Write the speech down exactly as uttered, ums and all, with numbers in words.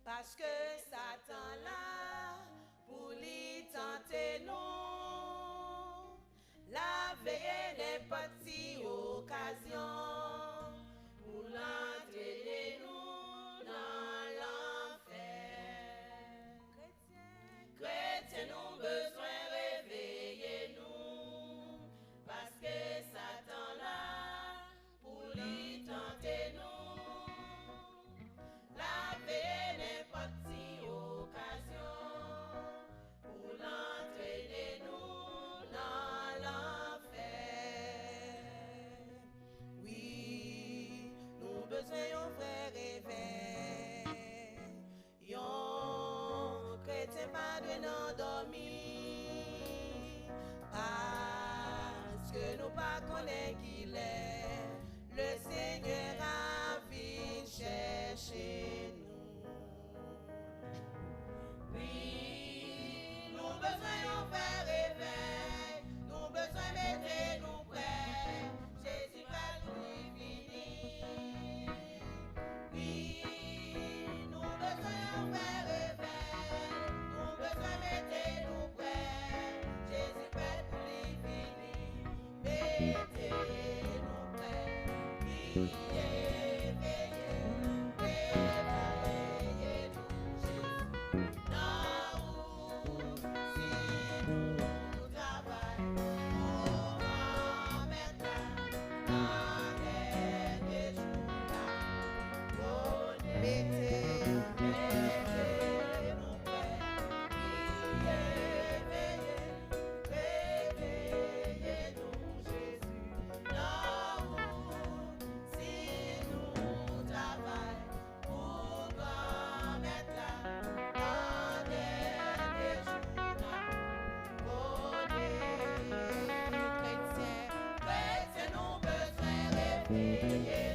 Paske Satan la pou li tante nou. L ap veye nenpòt ti okazyon pou l antrene nou nan lanfè. Kretyen, nou bezwen reveye nou, paske Satan la pou li tante nou. L ap veye nenpòt ti okazyon pou l antrene nou nan lanfè. Wi, nou bezwen yon vrè revèy. Yon kretyen pa dwe nan dòmi, paske nou pa konnen kilè Lesenyè a vin chèche nou. Wi, nou bezwen yon vrè revèy, nou bezwen mete nou prè. Jezi prè pou li vini. Wi, nou bezwen yon vrè revèy, nou bezwen mete nou prè. Jezi prè pou li vini. Mete nou prè, veye, veye, reveye nou, Jezi. Nan wout, si nou travay pou Granmèt la, nan dènye jou la, konnen, mete, mete nou prè, veye, veye, reveye nou, Jezi, nan wout, si nou travay pou Granmèt la, nan dènye jou la, konnen, kretyen, kretyen, nou bezwen reveye